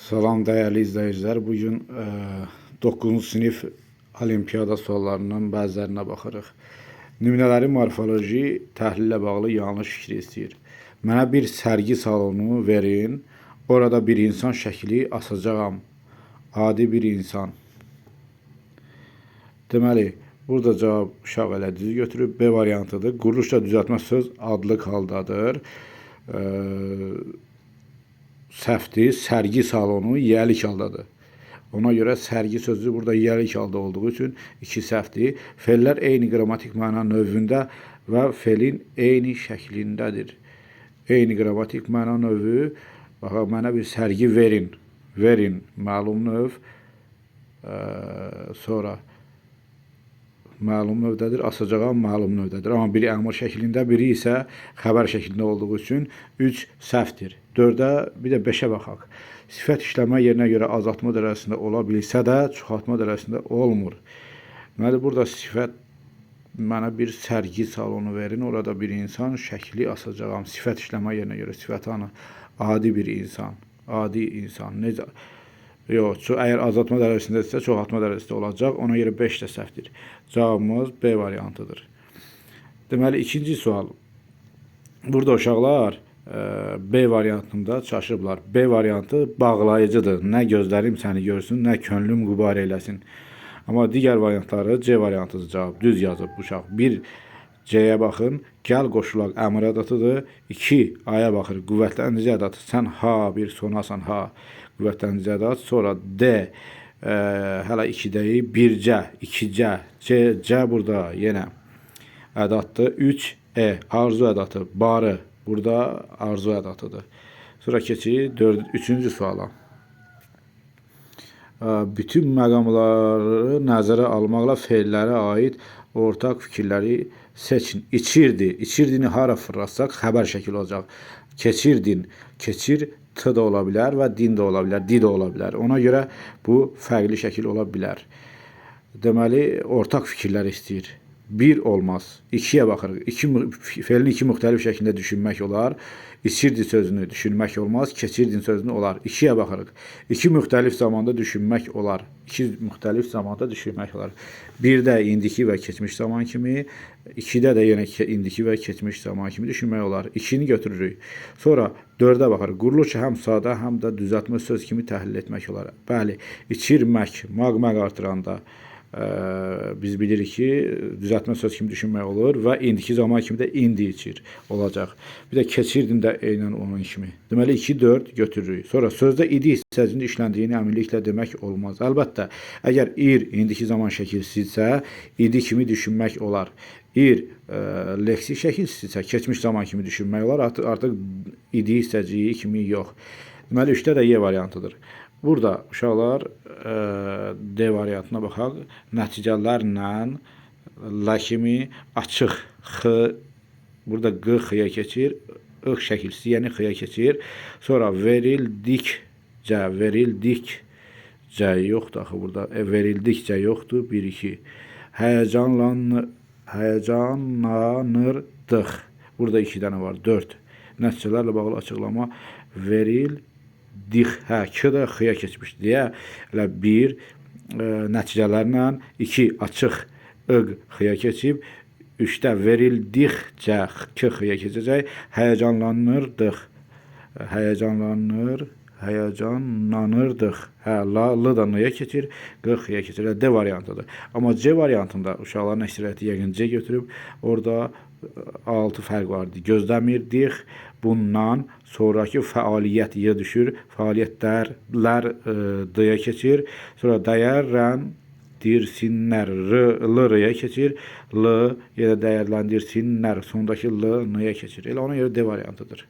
Salam dəyərli izləyicilər. Bu gün 9-cu sinif olimpiyada suallarından bəzilərinə baxırıq. Nümunələrin morfoloji təhlillə bağlı yanlış fikri istəyir. Mənə bir sərgi salonu verin. Orada bir insan şəkli asacağam. Adi bir insan. Deməli, burada cavab uşaq elə düz götürüb. B variantıdır. Quruluşla düzəltmə söz adlıq haldadır. Səhvdir. Sərgi salonu yiyəlik haldadır. Ona görə sərgi sözü burada yiyəlik halda olduğu üçün iki səhvdir. Fe'llər eyni qrammatik məna növündə və fe'lin eyni şəklindədir. Eyni qrammatik məna növü, bax, mənə bir sərgi verin. Verin məlum növ. Sonra məlum növdədir, asacağam məlum növdədir. Amma biri əmr şəklində, biri isə xəbər şəklində olduğu üçün 3 səhvdir. 4-ə, bir də 5-ə baxaq. Sifət işləmə yerinə görə azaltma dərəcəsində ola bilsə də, çoxaltma dərəcəsində olmur. Deməli, burada sifət mənə bir sərgi salonu verin, orada bir insan şəkli asacağam. Sifət işləmə yerinə görə sifət hanı? Adi bir insan. Adi insan. Necə? Yox, əgər azaltma dərəcəsindədirsə, çoxaltma dərəcəsində olacaq. Ona görə 5 də səhvdir. Cavabımız B variantıdır. Deməli, ikinci sual. Burada uşaqlar B variantında çaşıblar. B variantı bağlayıcıdır. Nə gözlərim səni görsün, nə könlüm qübar eyləsin. Amma digər variantları C variantıdır cavab. Düz yazıb uşaq. 1 C-yə baxın. Gəl qoşulaq əmr ədatıdır. 2 A-ya baxır. Qüvvətləndirici ədatı. Sən ha bir sonasan ha. Qüvvətləndirici ədat. Sonra D hələ 2-dəyi. Bircə, ikicə. C, C burada yenə ədatdır. 3 E arzu ədatı. Barı. Burada arzu ədatıdır. Sonra keçirik 3-cü suala. Bütün məqamları nəzərə almaqla fe'llərə aid ortaq fikirləri seçin. İçirdi. İçirdini hara fırlatsaq xəbər şəkli olacaq. Keçirdin. Keçir T də ola bilər və din də ola bilər, di də ola bilər. Ona görə bu fərqli şəkil ola bilər. Deməli, ortaq fikirlər istəyir. 1 olmaz. 2-yə baxırıq. Fe'lin iki müxtəlif şəklində düşünmək olar. İçirdi sözünü düşünmək olmaz, keçirdin sözünü olar. 2-yə baxırıq. İki müxtəlif zamanda düşünmək olar. İki müxtəlif zamanda düşünmək olar. 1-də indiki və keçmiş zaman kimi, 2-də də yenə indiki və keçmiş zaman kimi düşünmək olar. 2-ni götürürük. Sonra 4-ə baxırıq. Quruluşu həm sadə, həm də düzəltmə söz kimi təhlil etmək olar. Bəli, içirmək, maq-maq artıranda biz bilirik ki, düzəltmə söz kimi düşünmək olur və indiki zaman kimi də indi içir olacaq. Bir də keçirdin də eynən onun kimi. Deməli 2, 4 götürürük. Sonra sözdə idi hissəcinin işləndiyini əminliklə demək olmaz. Əlbəttə, əgər ir indiki zaman şəkilsizsə, idi kimi düşünmək olar. İr leksik şəkilsizsə, keçmiş zaman kimi düşünmək olar. Artıq idi hissəciyi kimi yox. Deməli 3-də də Y variantıdır. Burada uşaqlar D variantına baxaq. Nəticələrlə L kimi açıq X, burada Q X-ya keçir. I şəkilsiz, yəni X-ya keçir. Sonra verildikcə, verildikcə yoxdur axı burada. Verildikcə yoxdur. 1 2. Həyəcanlanırdıq. Burada 2 dənə var. 4. Nəticələrlə bağlı açıqlama verildik. Hə, K də X-ya keçmiş deyə elə 1 nəticələrlə 2 açıq I X-ya keçib, 3-də verildikcə K X-ya keçəcək. Həyəcanlanırdıq. Həyəcanlanırdıq. Hə, L, L da N-ya keçir, Q X-ya keçir. Elə D variantıdır. Amma C variantında uşaqların əksəriyyəti yəqin C götürüb. Orada 6 fərq vardı. Gözləmirdik. Bundan sonrakı fəaliyyət Y düşür. Fəaliyyətlər D-ya keçir. Sonra dəyərləndirsinlər. R, L R-ya keçir. L yenə dəyərləndirsinlər. Sondakı L N-ya keçir. Elə ona görə D variantıdır.